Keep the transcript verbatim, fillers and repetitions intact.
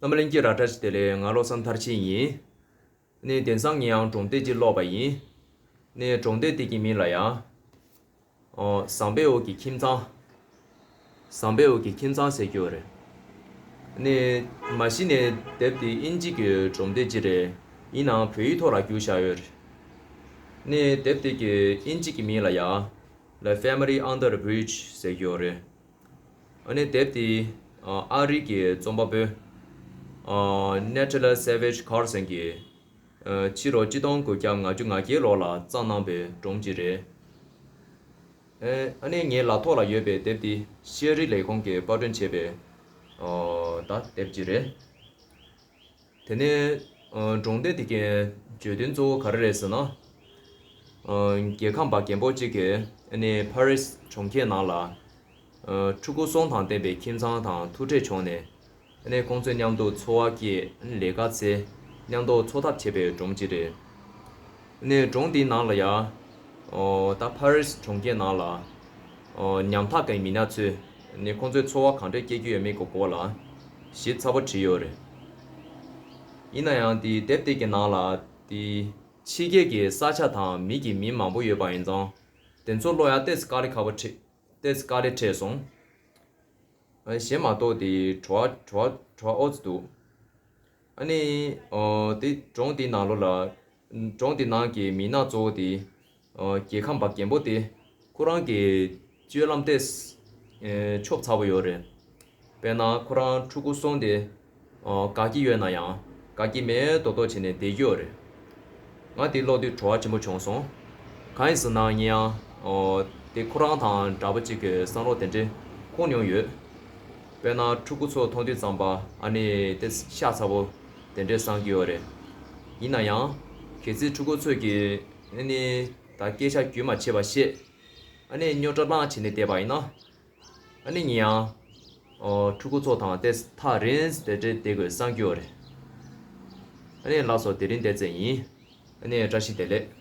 རྣམ་པ་ལྷན་རྒྱས་ར་བཀྲ་ཤིས་བདེ་ལེགས། ང་བློ་བཟང་མཐར་ཕྱིན་ཡིན། ནས་དེང་སང་ངས་ཡང་སྒྲུང་དེབ་ཅིག་ཀློག་པ་ཡིན། ནས་སྒྲུང་དེབ་དེ་གི་མིང་ལ་ཡང་། ཨོ། ཟམ་པའི་འོག་གི་ཁྱིམ་ཚང་། ཟམ་པའི་འོག་གི་ཁྱིམ་ཚང་ཟེར་གྱི་ཡོད་རེད། ནས་མ་གཞི་ནས་དེབ་དེ་དབྱིན་ཇི་གི་སྒྲུང་དེབ་ཅིག་རེད། ཡིན་ནའང་བོད་ཡིག་ཐོག་ལ་བསྒྱུར་བཞག་ཡོད་རེད། ནས་དེབ་དེ་གི་དབྱིན་ཇི་གི་མིང་ལ་ཡང་The Family Under the Bridge ཟེར་གྱི་ཡོད་རེད། ཨ་ནི་དེབ་དེ་ཨ་རི་གི་རྩོམ་པ་པོ་ཨ་Natalie Savage Carson གྱིས་ཨ་ཕྱི་ལོ་ཆིག་སྟོང་དགུ་བརྒྱ་ང་བཅུ་ང་བརྒྱད་ལོ་ལ་བརྩམས་གནང་པའི་སྒྲུང་ཅིག་རེད། ཨ་ནི་ངའི་ལག་ཐོག་ལ་ཡོད་པའི་དེབ་དེ་ཤེས་རིག་ལས་ཁུངས་ཀྱིས་པར་སྐྲུན་བྱས་པའི་ཨ་ད་དེབ་ཅིག་རེད། དེ་ནས་ཨ་སྒྲུང་དེབ་དེ་གའི་བརྗོད་དོན་གཙོ་བོ་ག་རེ་རེད་ཟེར་ན། ཨ་རྒྱལ་ཁམས་པ་རྒན་པོ་གཅིག་གིས་ཨ་ནི་ཕ་རི་སི་གྲོང་ཁྱེར་ནང་ལ་ཨ་ཕྲུ་གུ་གསུམ་དང་ལྡན་པའི་ཁྱིམ་ཚང་དང་ཐུག་འཕྲད་བྱུང་ནས། ཨ་ནི་ཁོང་ཚོས་མཉམ་དུ་འཚོ་བ་སྐྱེལ། ལས་ཀ་འཚོལ། མཉམ་དུ་འཚོ་ཐབས་བྱེད་པའི་སྒྲུང་ཅིག་རེད། ནས་སྒྲུང་འདིའི་ནང་ལ་ཡང་། ཨོ། ད་ཕ་རི་སི་གྲོང་ཁྱེར་ནང་ལ། ཨོ། ཉམ་ཐག་གི་མི་སྣ་ཚོས་ནས་ཁོང་ཚོས་འཚོ་བ་གང་འདྲ་སྐྱེལ་གྱི་ཡོད་མེད་ཀྱི་སྐོར་ལ་ཞིབ་ཚགས་པོ་བྲིས་ཡོད་རེད། ཡིན་ན་ཡང་དེའི་དེབ་དེ་གི་ནང་ལ་དེ་ཕྱི་རྒྱལ་གྱི་ས་ཆ་དང་མི་གི་མིང་མང་པོ་ཡོད་པ་ཡིན་ཙང་། དེ་ཚོ་ཀློག་ཡ་ཏོག་ཙམ་དཀའ་ལས་ཁག་པོ་འཕྲད། ཏོག་ཙམ་དཀའ་ལས་འཕྲད་སོང་། ཨ་གཞན་མ་གཏོགས་དེ་བྲོ་བ་བྲོ་བ་བྲོ་བ་ཨོ་ཙི་འདུག་ཨ་ནི་ཨོ་དེ་སྒྲུང་དེའི་ནང་ལོགས་ལ། སྒྲུང་དེའི་ནང་གི་མི་སྣ་གཙོ་བོ་དེ་ཨོ་རྒྱལ་ཁམས་པ་རྒན་པོ་དེ་ཁོ་རང་གི་སྤྱོད་ལམ་ཏོག་ཙམ་ཨེ་ཆོབ་ཚ་པོ་ཡོད་རེད། དཔེར་ན་ཁོ་རང་ཕྲུ་གུ་གསུམ་དེ་ཨོ་དགའ་གི་ཡོད་ན་ཡང་དགའ་གི་མེད་མདོག་མདོག་བྱས་ནས་བསྡད་ཀྱི་ཡོད་རེད། ང་དེ་ཀློག་དུས་བྲོ་བ་ཆེན་པོ་བྱུང་སོང་། གང་ཡིན་ཟེར་ན་ངས་ཡང་ཨོ་དེ་ཁོ་རང་དང་འདྲ་པོ་གཅིག་གི་བསམ་བློ་དེ་འདྲ་འཁོར་མྱོང་ཡོད། དཔེར་ན་ཕྲུ་གུ་ཚོ་མཐོང་དུས་ཙམ་པ་ཨ་ནི་དེ་ཤ་ཚ་པོ་དེ་འདྲ་བསམ་གྱི་ཡོད་རེད། ཡིན་ན་ཡང་གལ་སྲིད་ཕྲུ་གུ་ཚོས་ཀྱི་ཨ་ནི་ད་སྐད་ཆ་རྒྱུན་མ་ཆད་པ་བཤད། ཨ་ནི་རྙོག་དྲ་བསླངས་བྱས་ནས་བསྡད་པ་ཡིན་ན། ཨ་ནི་ངས་ཡང་ཨོ་ཕྲུ་གུ་ཚོ་དང་དེ་ཐག་རིང་དེ་འདྲ་བསྡད་དགོས་བསམ་གྱི་ཡོད་རེད། ཨ་ནི་ལགས་སོ། དེ་རིང་དེ་ཙམ་ཡིན། ཨ་ནི་བཀྲ་ཤིས་བདེ་ལེགས།